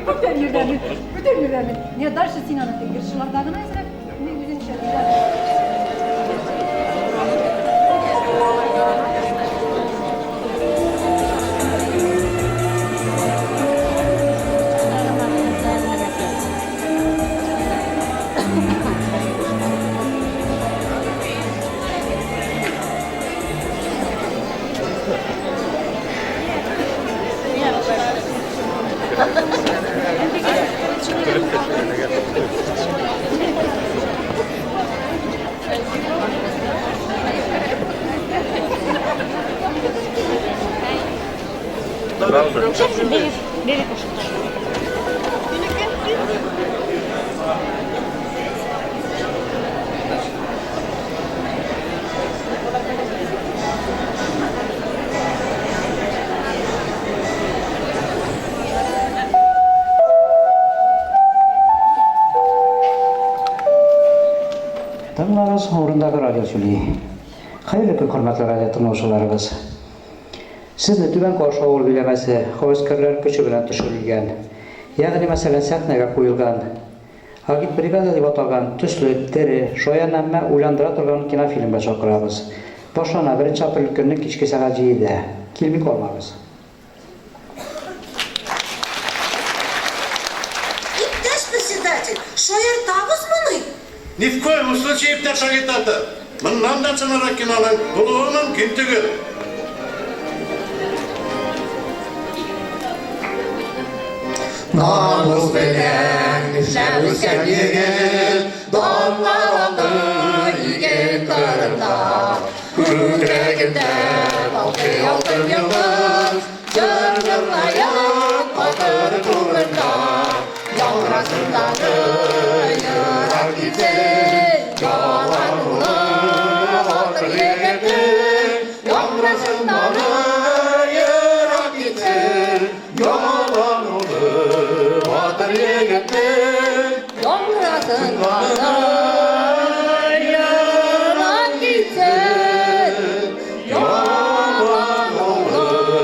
Бүтән йөргәне, бүтән йөргәне. Не, дальше син аны теге җырчыларда гына әзрәк, мин үзенчә. Тыңлагыз, урындагы радио сөйли. Хәерле көн, хөрмәтле радио тыңлаучыларыбыз. Сезне Түбән Каршы авыл биләмәсе һәвәскәрләр көче белән төшерелгән, ягъни мәсәлән, сәхнәгә куелган Агитбригада дип аталган төсле, тере, шаян әмма уйландыра торган кинофильмга чакырабыз. Башлана беренче апрель көнне кичке сәгать җидедә. Килми калмагыз. Иптәш председатель, шаяртабызмыни? Ни в коем случае, иптәш агитатор! Моннан да чынрак киноның булуы мөмкин түгел! Намус белән эшләп үскән егет, Даннар алды иген кырында. Күкрәгендә балкый алтын йолдыз, Җыр җырлаек батыр турында. Яңрасын даны ерак китсен, Ялан улы батыр егетнең. Яңрасын даны ерак китсен, Ялан улы батыр егетнең. Яңрасын даны ерак китсен, Ялан улы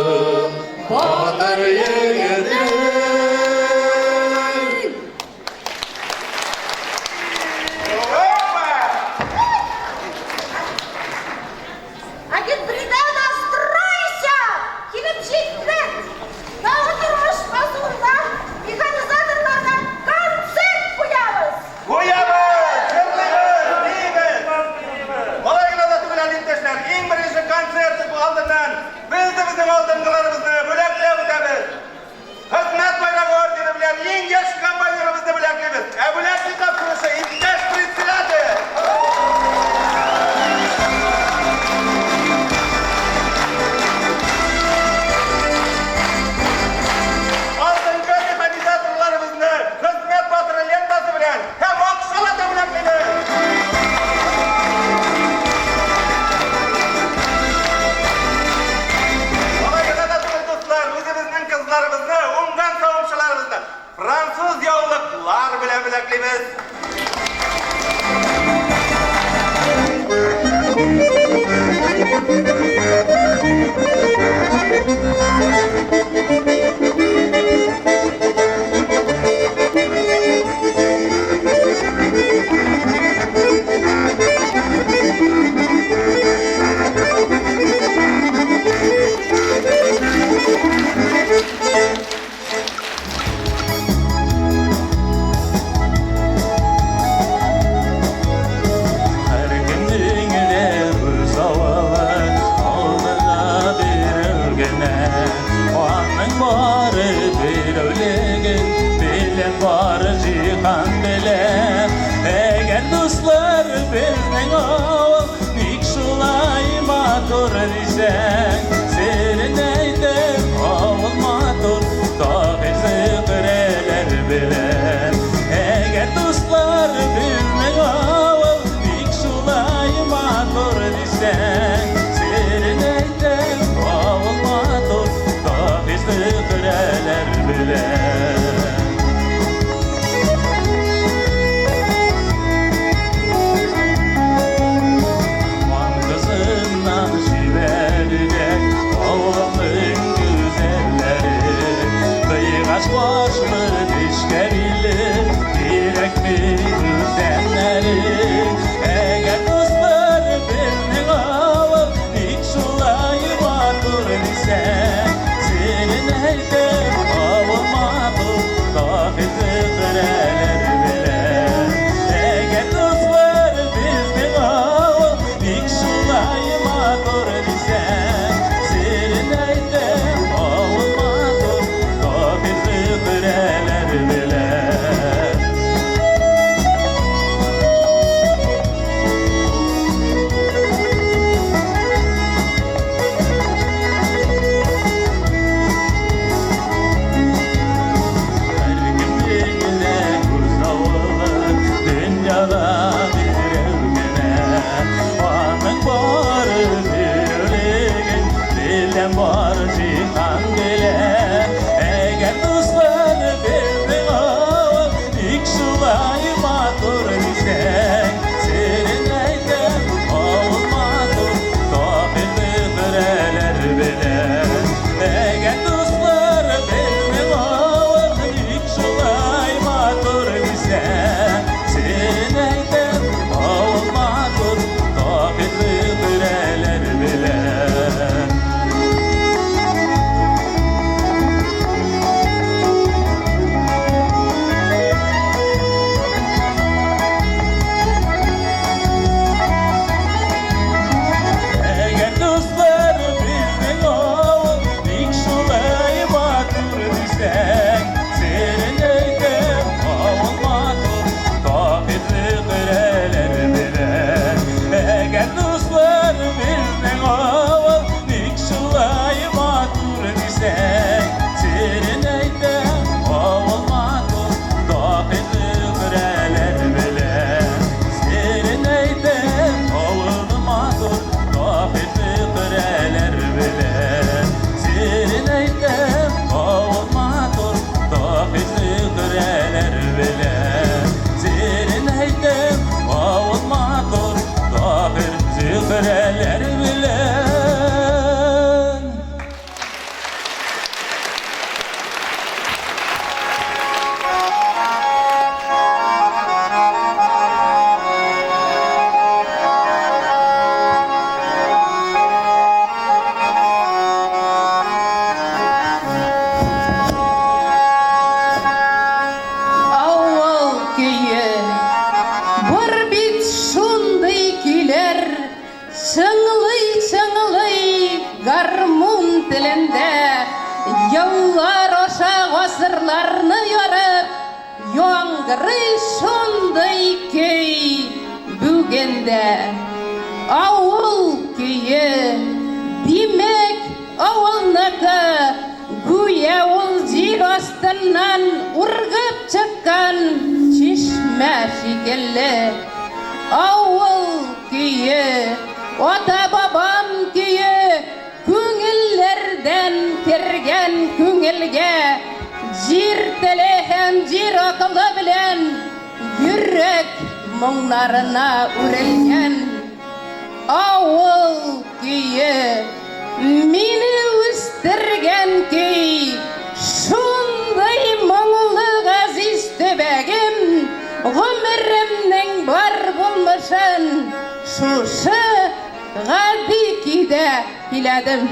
Сөйләгәндә, еллар аша гасырларны ярып, яңгырый шундый көй бүген дә. Авыл көе, димәк, авылныкы, гүя ул җир астыннан ургып чыккан чишмә шикелле. Авыл көе, ата-бабам көе, күңелләрдән кергән күңелгә, җир теле һәм җир акылы белән йөрәк моңнарына үрелгән. Авыл көе, мине үстергән көй, шундый моңлы газиз төбәгем, гомеремнең бар булмышын шушы гади көйдә көйләдем.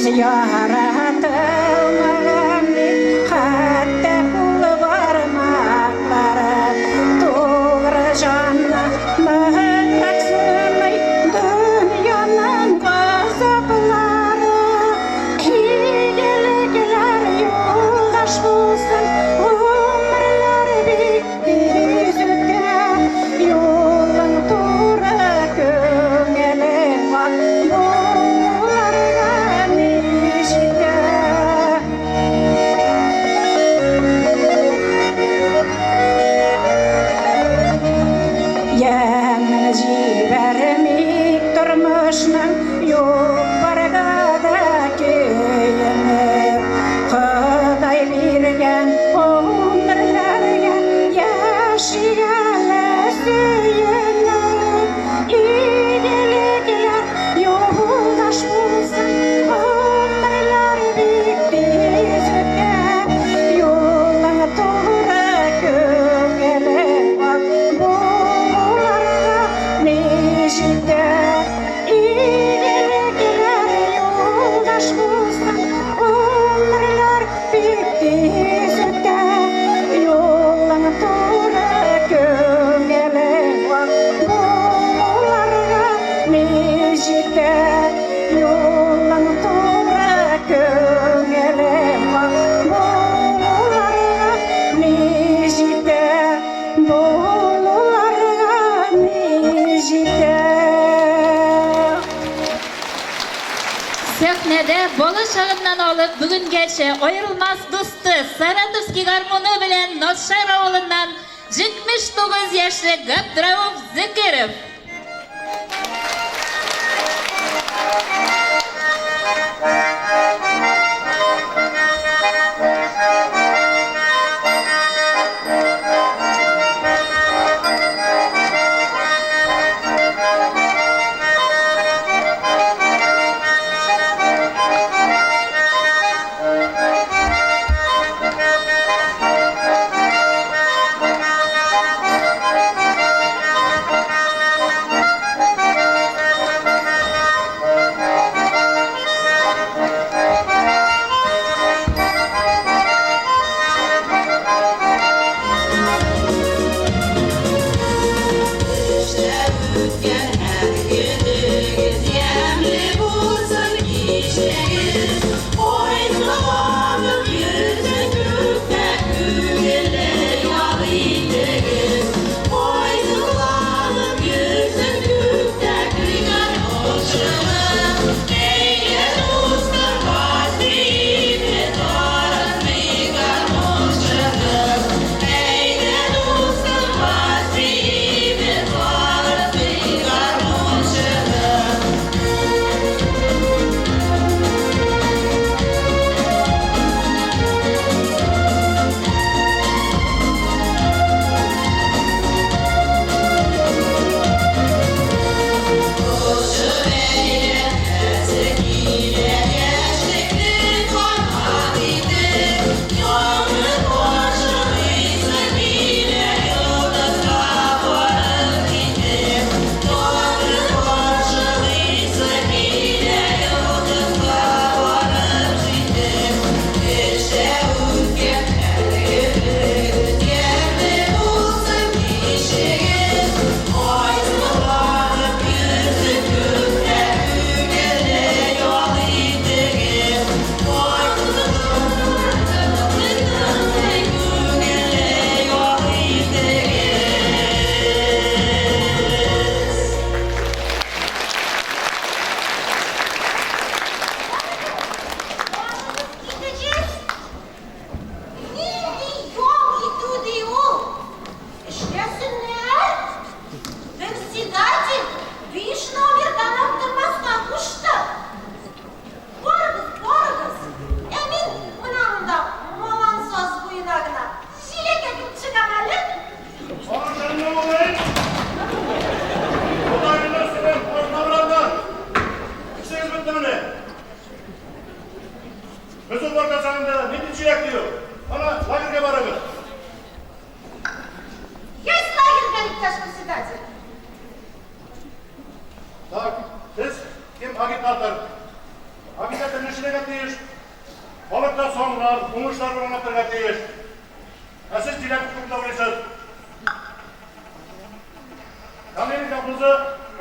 Тиз яратылмаган бит хәтта кул бармаклары. Тугры җанны ныграк сыный дөньяның газаплары. Игелекләр юлдаш булсын, гомерләр бик тиз үтә. Юлың туры, күңелең ак, булуларга ни җитә? Ямен җибәрмик тормышның юк-барга да көенеп. Ходай биргән гомерләргә яшик әле сөенеп. Игелекләр юлдаш булсын, гомерләр бик тиз үтә. Юлың туры, күңелең ак, булуларга ни җитә? Игелекләр юлдаш булсын, гомерләр бик тиз үтә. Юлың туры, күңелең ак, булуларга ни җитә? Юлың туры, күңелең ак, булуларга ни җитә? Булуларга ни җитә? Сәхнәдә бала чагыннан алып бүгенгәчә аерылмас дусты Саратовский гармуны белән Носшар авылыннан 79 яшьлек Габдрауф Зекеров. Так, сез кем агитатор? Агитатор нәрсәгә Казанышлар, уңышлар белән атырга тиеш. Ә сез җиләк турында уйлыйсыз. Калинин колхозы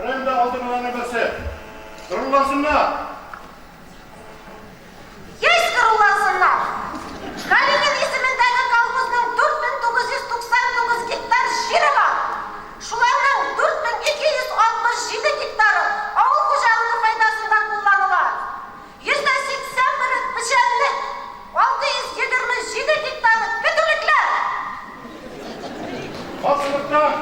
районда алдынгыларның берсе. Горурлансыннар! Есть горурлансыннар! Калинин исемендәге колхозның 4999 гектар җире бар. Шуларның 4267 гектары авыл хуҗалыгы файдасында кулланыла. 81% печәнлек, 627 гектары көтүлекләр. Басымлыктан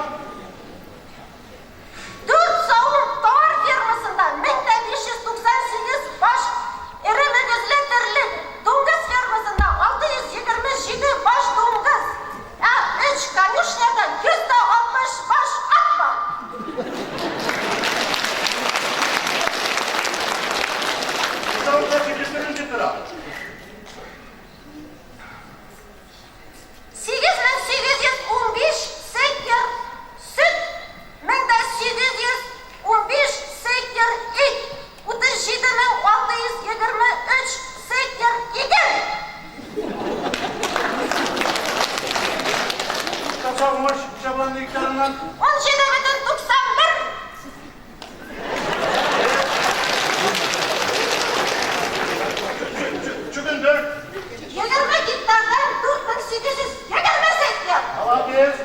Дүрт савым товар фермасында 1598 баш эре мөгезле терлек, дуңгыз фермасында 627 баш дуңгыз, ә өч конюшняда 160 баш ат бар. Хуҗалыкта җитештерү ничек тора? 8815 центнер сөт, 1815 центнер ит, 37623 центнер иген. Уртача уңыш ничә була инде гектарыннан? 17,91. Чөгендер. 20 гектардан 4820 центнер. Молодец.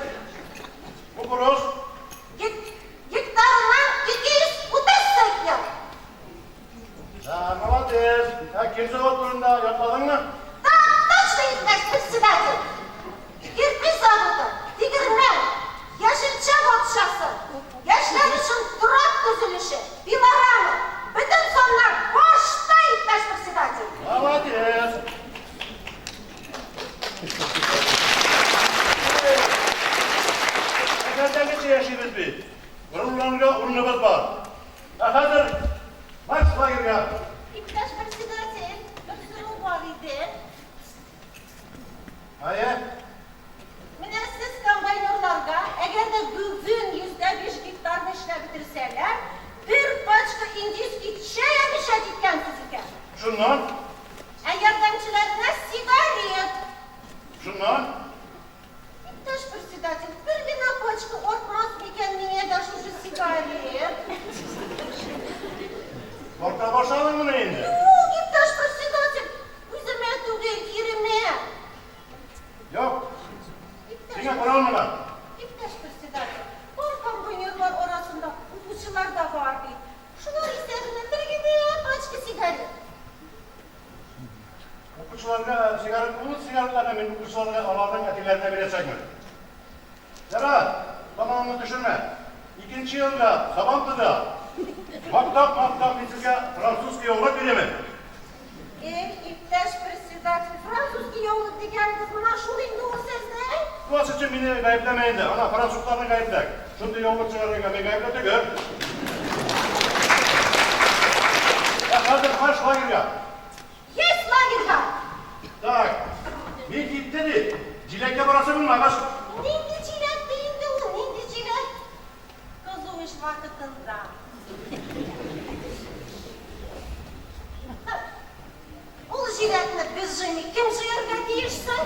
Кукуруз. Гектарыннан 230 центнер. Да, молодец. Ә кирзавод турында ятладыңмы? Так точно, иптәш председатель. Кирпеч заводы, тегермән, яшелчә бакчасы, яшьләр өчен торак төзелеше, пилорама, бөтен саннар башта, иптәш председатель. Молодец. Шәһәрдәгечә яшибез бит. Горурланырга урыныбыз бар. Ә хәзер марш лагерьга. Иптәш председатель, бер сорау бар иде. Әйе. Менә сез комбайнерларга, әгәр дә бүген 105 гектарны эшләп бетерсәләр, бер пачка индийский чәй обещать иткәнсез икән. Шуннан? Ә ярдәмчеләренә сигарет. Шуннан? Иптәш председатель, бер генә пачка артмас микән миңа да шушы сигарет? Арта башладыңмыни инде? Юк, иптәш председатель, үземә түгел, иремә. Юк. Иптәш Сиңа каралмаган. Иптәш председатель, бар комбайнерлар арасында укучылар да бар бит. Шулар исәбенә бер генә пачка сигарет. Укучыларга сигарет, ул сигаретларны мин укучыларга аларның әтиләренә бирәчәкмен. Ярар, тамагыңны төшермә. Икенче елга Сабантуйда мактап-мактап мин сезгә французский яулык бирәмен. Эй, иптәш председатель, французский яулык дигәнегез менә шул инде ул сезнең? Шулай өчен мине гаепләмә инде. Ана французларны гаеплә. Шундый яулык чыгарырга мин гаепле түгел. Ә хәзер марш лагерьга. Есть лагерьга! Так, мин китте ди. Җиләккә барасы булмагыз. Нинди җиләк ди инде ул, нинди җиләк? Кызу эш вакытында. Ул җиләкне без җыймый кем җыярга тиеш соң?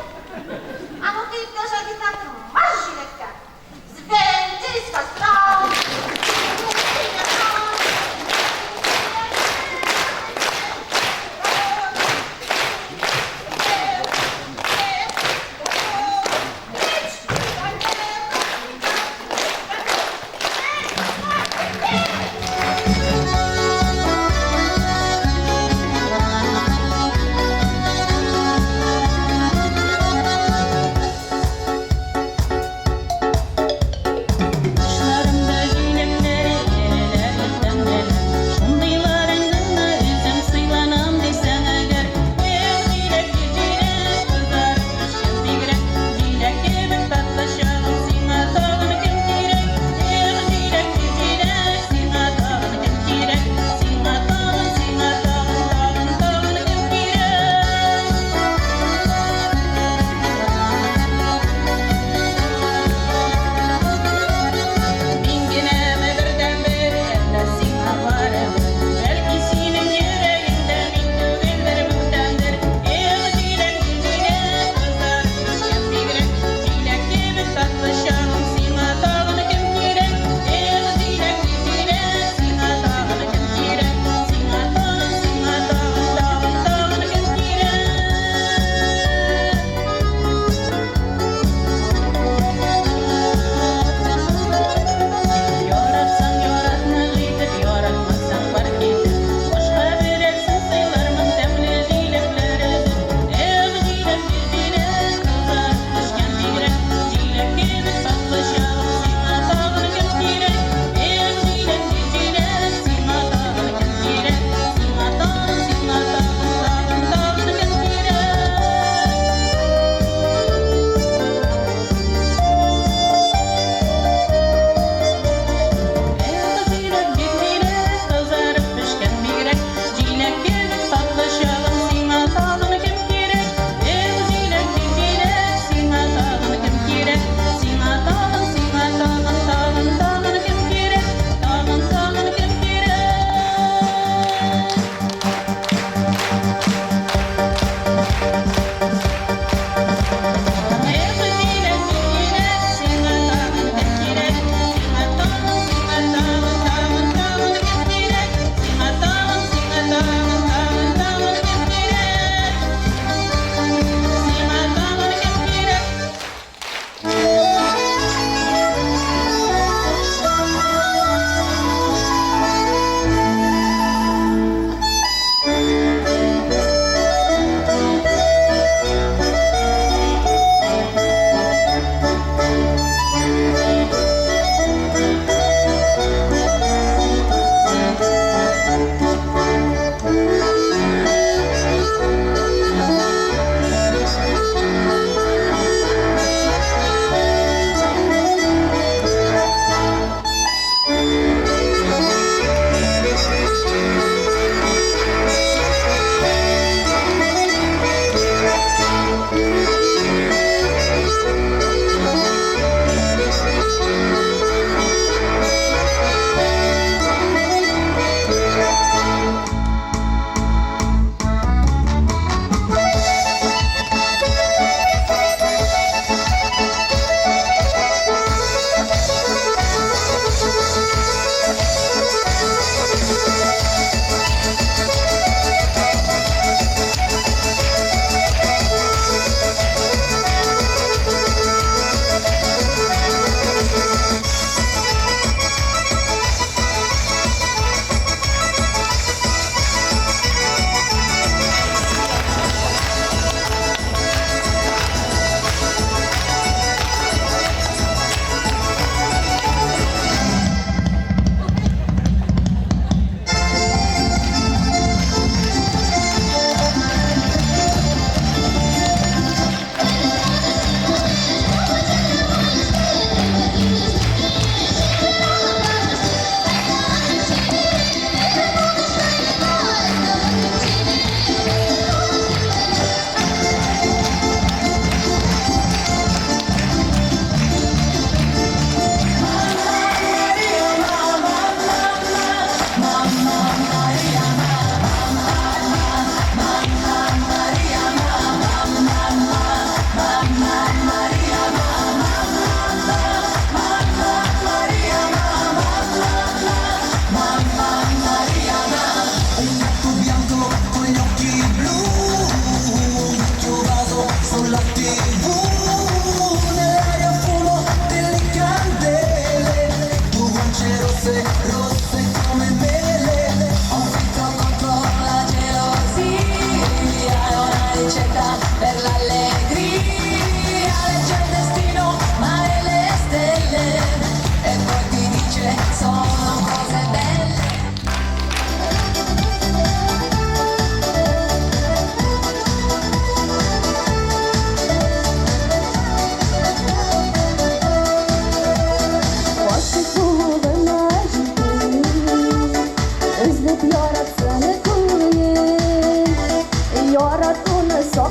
А ну-ка, иптәш агитатор, марш җиләккә! Звентись костра!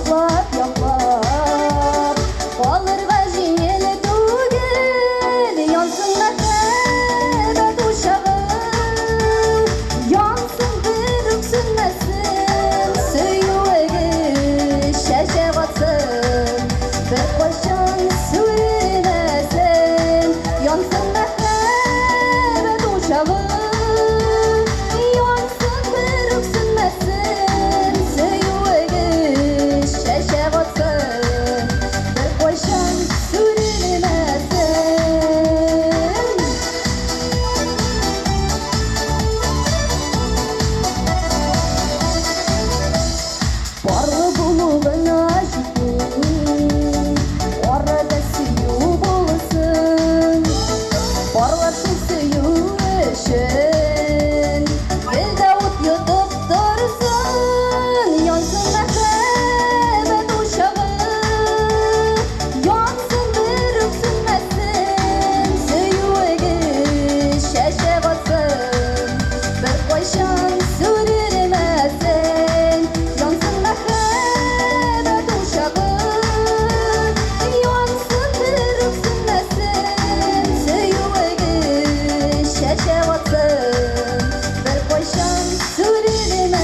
Яклап, яклап Калырга җиңел түгел Янсын мәхәббәт учагы Янсын бер үк сүнмәсен Сөюегез чәчәк атсын Беркайчан сүрелмәсен Янсын мәхәббәт учагы Янсын бер үк сүнмәсен Сөюегез чәчәк атсын Беркайчан сүрелмәсен. Парлы булу гына җитми, арада сөю булсын. Парлар шул сөю өчен гел дә ут йотып торсын. Янсын мәхәббәт учагы, янсын бер үк сүнмәсен. Сөюегез чәчәк атсын, беркайчан сүрелмәсен. Янсын мәхәббәт учагы, янсын бер үк сүнмәсен. Сөюегез чәчәк атсын, беркайчан сүрелмәсен.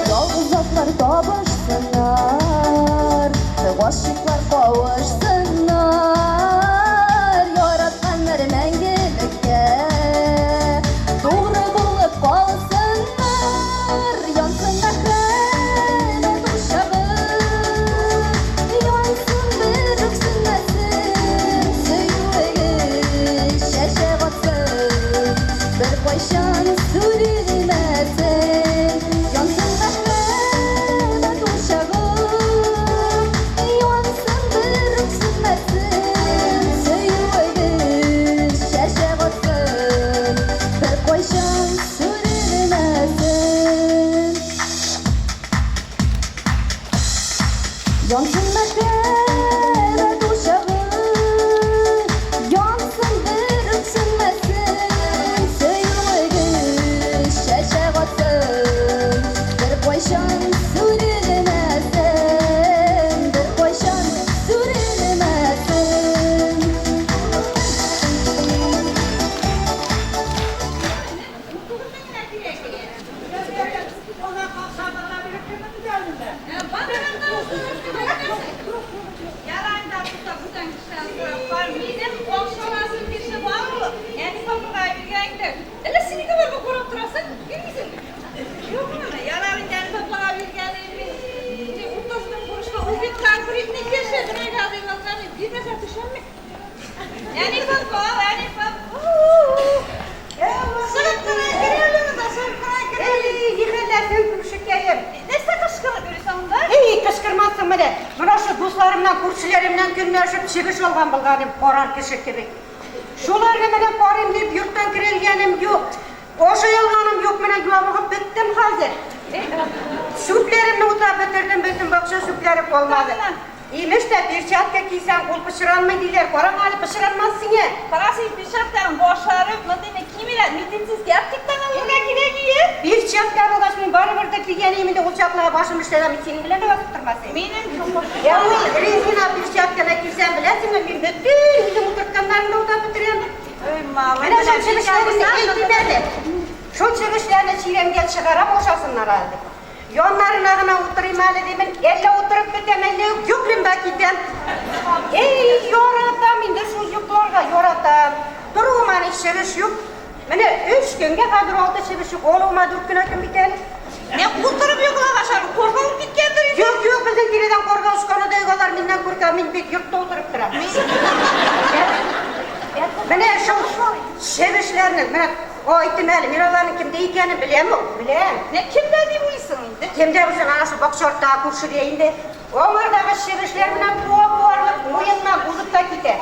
Ялгыз атлар табышсыннар, гашыйклар кавышсыннар, яратканнар мәңгелеккә тугры булып калсыннар. Янсын мәхәббәт учагы, янсын бер үк сүнмәсен. Сөюегез чәчәк атсын, беркайчан сүрелмәсен. Янсын мәхәббәт учагы, янсын бер үк сүнмәсен. Сөюегез чәчәк атсын, беркайчан сүрелмәсен. Янсын мәхәббәт учагы, янсын бер үк сүнмәсен. Сөюегез чәчәк атсын, беркайчан сүрелмәсен, беркайчан сүрелмәсен. Минем акчаласым кеше бар ул. Әни папага биргән инде. Әллә синеке бармы карап торасың? Бирмисеңме? Юк менә, ярар инде әни папага биргән мин. 30 мең бурычка ул бит конкретный кеше, берәүгә алган, бирмәсә төшәмме? Әни папа, әни папа. Чыгып тора, керәле, чыгып тора, керәле. Эй, нихәлләрсең, күршекәем? Нәрсә кычкырып йөрисең анда? Эй, кычкырмассың менә. Менә шу дусларымнан, күршеләремнән көнләшеп чебеш алган булганым, карар кеше кебек. Шуларны менә карыйм дип йорттан керелгәнем юк. Ашый алганым юк, менә ябыгып беттем хәзер. Чүпләремне утап бетердем, бөтен бакча чүпләре калмады. Имеш тә перчатка кисәң, кул пычранмый диләр. Караң әле пычранмас сиңа. Кара син перчатканың башлары мондый кимиләр, медицинский аптектан алырга кирәк ие. Перчатка булгач мин барыбер дә кигән идем инде ул чаклы башым эшләгән мин синең белән дә басып тормас идем. Минем Я ул резина перчатканы кисәм, беләсеңме, мин бөтен үзем утыртканнарны утап бетерәм. Ой, малай. Менә шул чебешләрне әйтим әле. Шул чебешләрне чирәмгә чыгарам ашасыннар әле. Яннарына гына утырыйм әле димен, әллә утырып бетәм, әллә йоклыйм да китәм. Эй, яратам инде шул йокларга, яратам. Торуыма ни чебеш юк. Менә 3 көнгә хәзер 6 чебеш юк, алуыма 4 көн көн бит әле. Не утырып йоклагач, карга алып киткәндер инде. Юк, юк, безнең тирәдән карга очканы да юк, алар миннән курка, мин бит йортта утырып торам. Менә шул чебешләрне, менә әйтим әле, мин аларның кемдә икәнен беләм ул, беләм. Не кемдә дип уйлыйсың инде? Кемдә булсын, ана шул бакча артта күршедә инде. Аңардагы чебешләр менә куа куарлык муеннан узып та китә.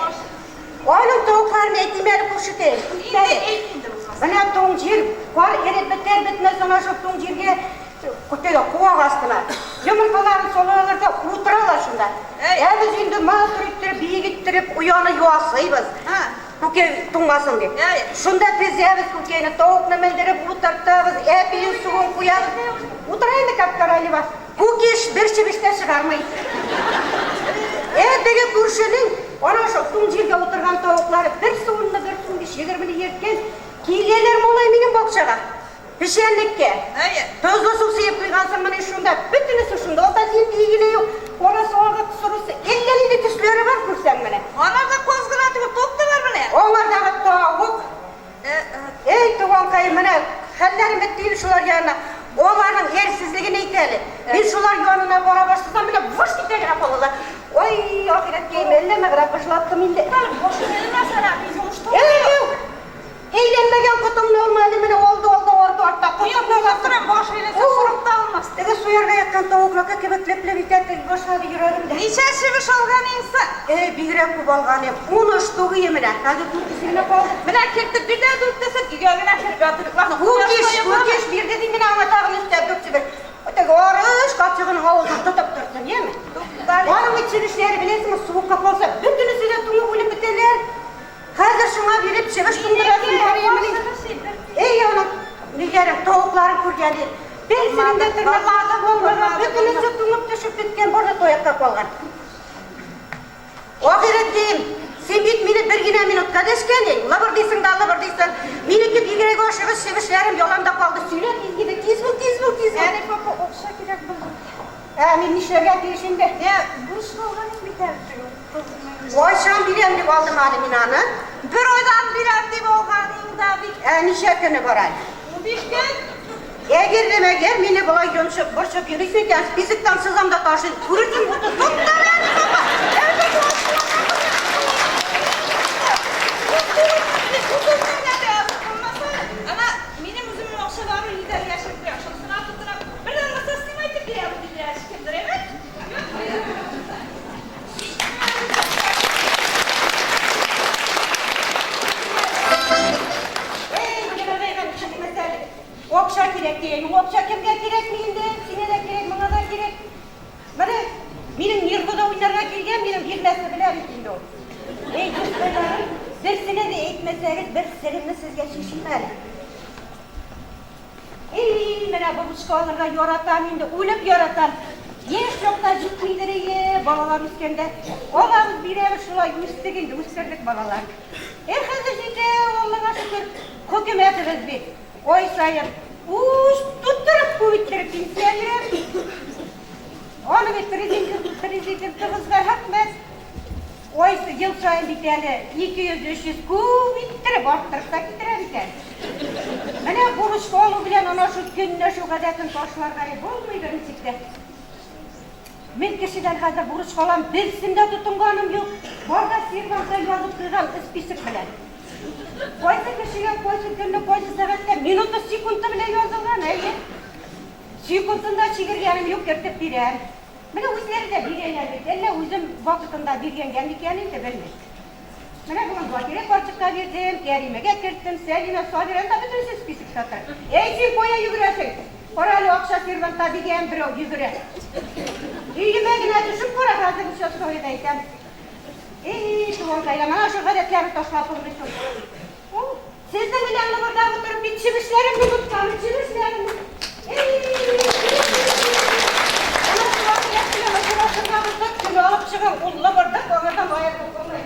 Аның тавыкларын әйтим әле күршедә. Инде әйт инде булмаса. Менә туң җир, кар эреп бетәр бетмәс ана шул туң җиргә теге куак астына. Йомыркаларын салалар да утыралар шунда. Ә без инде матур иттереп, биек иттереп ояны ясыйбыз. Күкәй туңмасын дип. Шунда тезәбез күкәйне, тавыкны мендереп утыртабыз, әпиен суын куябыз. Утыра инде Капкаралева. Күкеш бер чебеш тә чыгармый. Ә теге күршенең ана шул туң җиргә утырган тавыклары берсе унны, берсе 15, 20-не йөрткән. Киләләр малай минем бакчага. Печәнлеккә. Тозлы су сыеп куйгансың менә шунда. Бөтенесе шунда. Анда нинди генә юк. Карасы, агы, сорысы, әллә нинди төсләре бар күрсәң менә. Аларда каз гына түгел, тавык та бар менә. Аңардагы тавык. Эй, туганкаем, менә хәлләрем бетте инде шулар янына. Аларның әрсезлеген әйт әле. Мин шулар янына бара башласам, менә выш итә генә калалар. Ой, ахирәткәем, әллә мәгърәп быжлаттым инде. Эй, юк! Әйләнмәгән котымны алма әле, менә алды, алды, арты, артта. Котымны алып торам, баш әйләнсә, сорап та алмас. Теге суярга яткан тавыкныкы кебек леп-леп итә тел башлады йөрәгем дә. Ничә чебеш алган инсың? Эй, бигрәк күп алган идем. Ун штук ие менә. Хәзер дүртесе генә калды. Менә кертеп бир дә дүртесен, өйгә генә кереп ятып йокларсың. Күкеш, күкеш бирде ди менә аңа тагын өстәп дүрт чебеш. Теге арыш капчыгының авызын тотып торсын, яме? Аның бит чебешләре беләсеңме, суыкка калса, бөтенесе дә туңып үлеп бетәләр. Хәзер шуңа биреп чебеш туңдырасым бар иде. Эй, аның ниләрен, тавыкларын күргән идем. Берсенең дә тырнаклары булмаган, бөтенесе туңып төшеп беткән, бар да таякка калган. Ахирәткәем, син бит мине бер генә минутка дәшкән идең, лыбырдыйсың да лыбырдыйсың. Минеке бигрәк ашыгыч, чебешләрем яланда калды. Сөйлә тиз генә, тиз бул, тиз бул, тиз бул. Әни папа, акча кирәк булды. Ә мин нишләргә тиеш инде? Ә, бурычка алган идем бит әле теге 30 мең. Кайчан бирәм дип алдым әле мин аны? Бер айдан бирәм дип алган идең дә бит. Ә ничә көне бар әле? 15 көн. Әгәр дә мәгәр мине болай йончып, борчып йөрисең икән, списоктан сызам да ташлыйм. Күрерсең, утыз. Туктале, әни папа. Әле Ана, минем үземнең акча бар, өйдә яшереп куям. Шунысына тотынам. Бердән булса сиңа әйтеп бирәм диделәр, кемдер, әйме? Эй, генә кеше әле. Акча кирәк дигән. Акча кемгә кирәкми инде? Сиңа да кирәк, моңа да кирәк. Менә минем нервыда уйнарга килгән, минем бирмәсне белә бит инде ул. Эй, дускайларым, берсенә дә әйтмәсәгез, бер серемне сезгә чишим әле. Эй, менә бурычка алырга яратам инде, үлеп яратам. Яшь чакта җитмидер ие, балалар үскәндә. Алабыз, бирәбез, шулай үстек инде, үстердек балалар. Э, хәзер җитә, Аллага шөкер, хөкүмәтебез бит. Ай саен үз тоттырып күп иттереп пенсия бирә. Аны бит президентыбызга рәхмәт. Ай ел саен бит әле 200-300 күп иттереп арттырып та китерә бит әле. Менә бурычка алу белән ана шул көнләшү гадәтен ташларга булмыйдыр ничек тә. Мин кешедән хәзер бурычка алам, берсен дә тотынганым юк. Бар да сервантта язып куйган список белән. Кайсы кешегә, кайсы көнне, кайсы сәгатьтә, минуты, секунды белән язылган, әйе. Секундында чигергәнем юк, кертеп бирәм. Менә үзләре дә бирәләр бит. Әллә үзем вакытында биргәнгә микән инде белмим. Менә бүген Закирә карчыкка бирдем, Кәримәгә керттем, Сәлимә, Сабира, да бөтенесе списокта тора. Әй, син кая йөгерәсең? Кара әле, акча сервантта дигән берәү йөгерә. Өемә генә төшеп кара, хәзер участковыйга әйтәм. Эй, туганкайлар, менә шул гадәтләрне ташлап булмый шул. Ул сезнең белән лыбырдап утырып бит чебешләремне тоткан, чебешләремне. Эй, ана шулар белән белән очрашырга булсак, көн алып чыгың, ул лыбырдап аңардан аерылып булмый.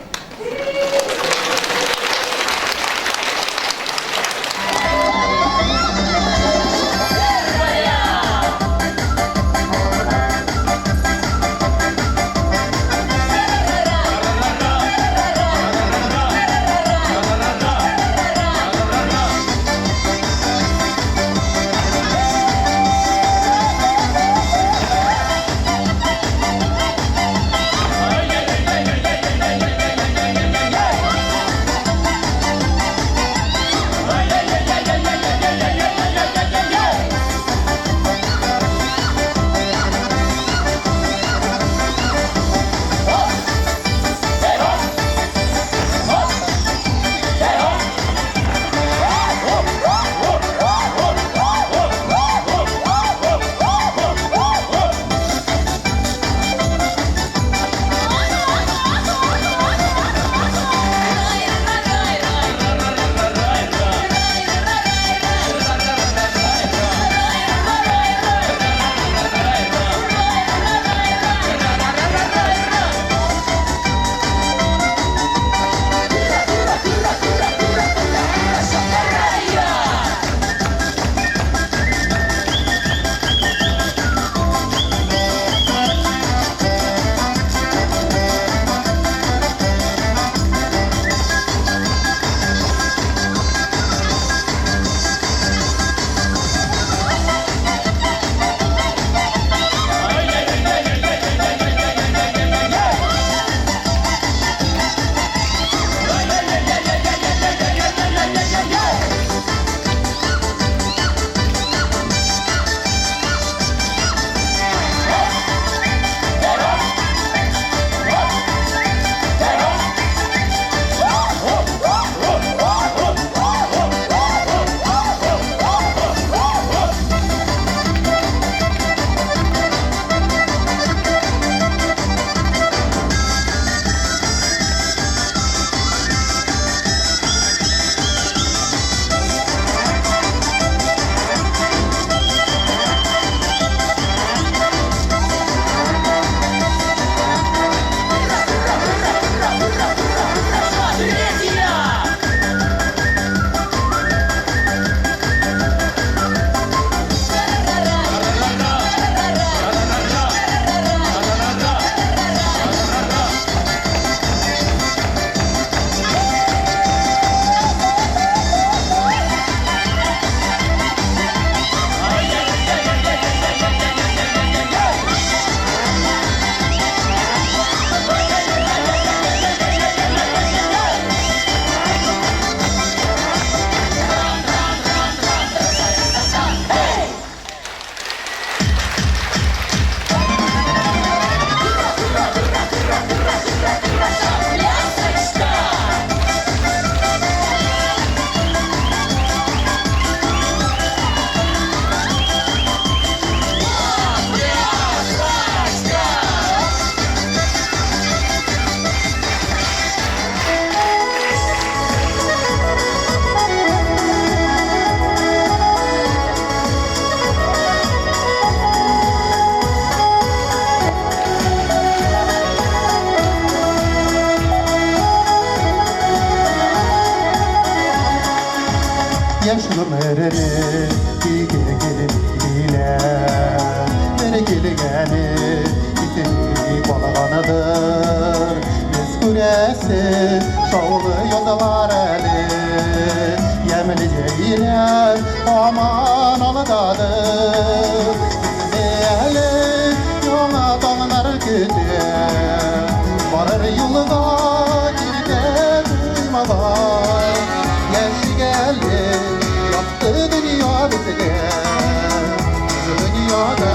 Яшь гомерене тиге килми диләр. Бер килгәне китми калганыдыр. Без күрәсе шаулы язлар әле. Ямьле җәйләр һаман алдадыр. Безне әле яңа таңнар көтә. Барыр юлга киртә куймаган. Яшик әле, якты дөнья безгә. Дөньяда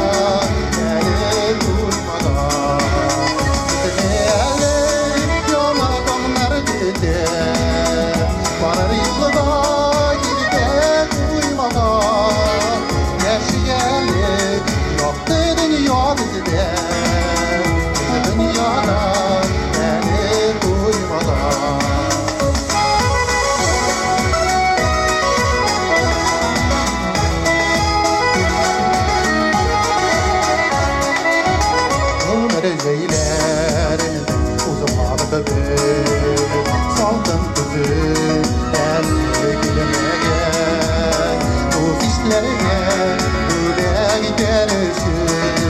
әле туймаган. Безне әле яңа таңнар көтә. Барыр юлга киртә куймаган. Яшик әле, якты дөнья бездә. Дөньяда әле туймаган. Гомер җәйләребезнең узган кебек, Салкын көзе әле килмәгән. Дус-ишләргә бүләк итәр өчен,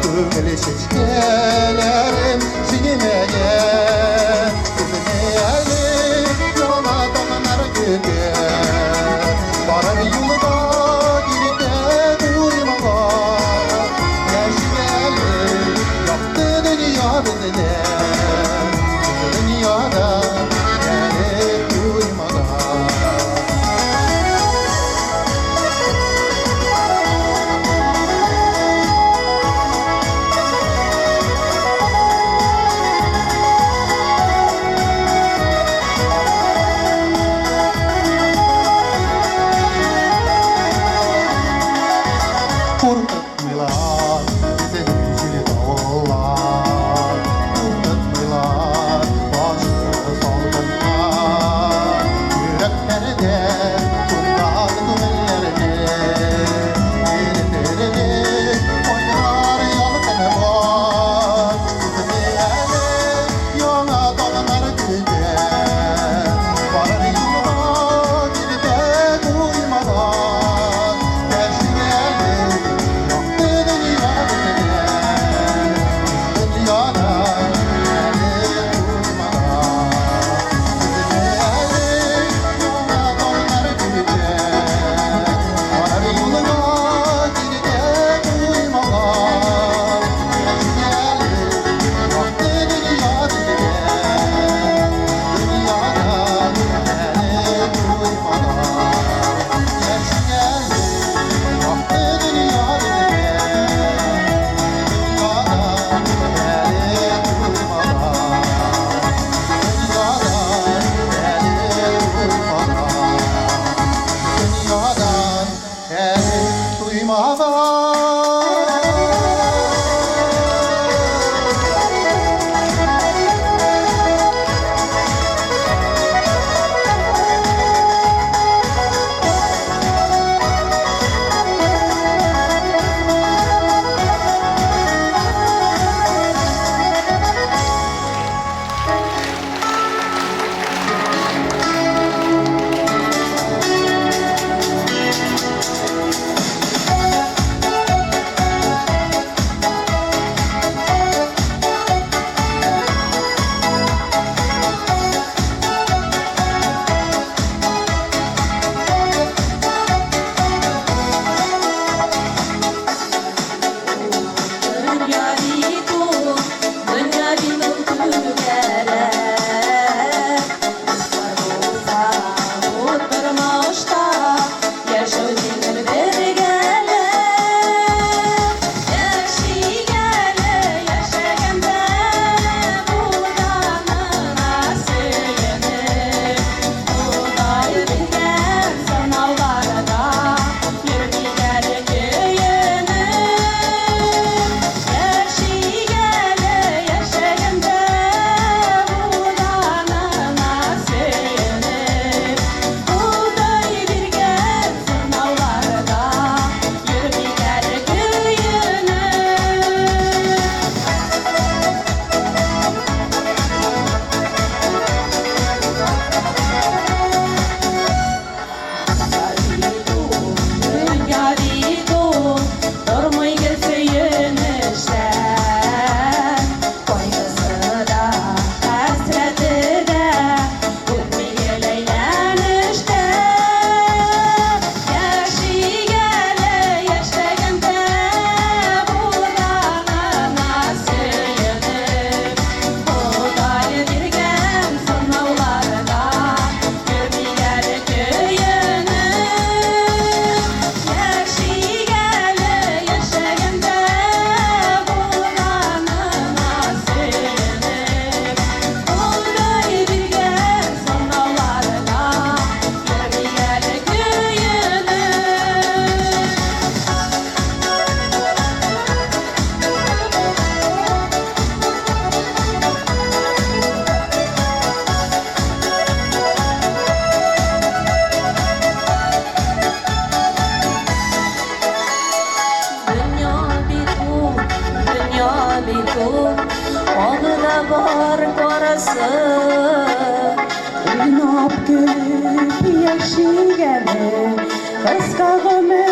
Күңел чәчкәләрем шиңмәгән. Безне әле яңа таңнар көтә. Барыр юлга киртә куймаган. Яшик әле, якты дөнья бездә. Дөньяда әле туймаган. булсын. Уйнап көлеп яшик әле, кыска гомер.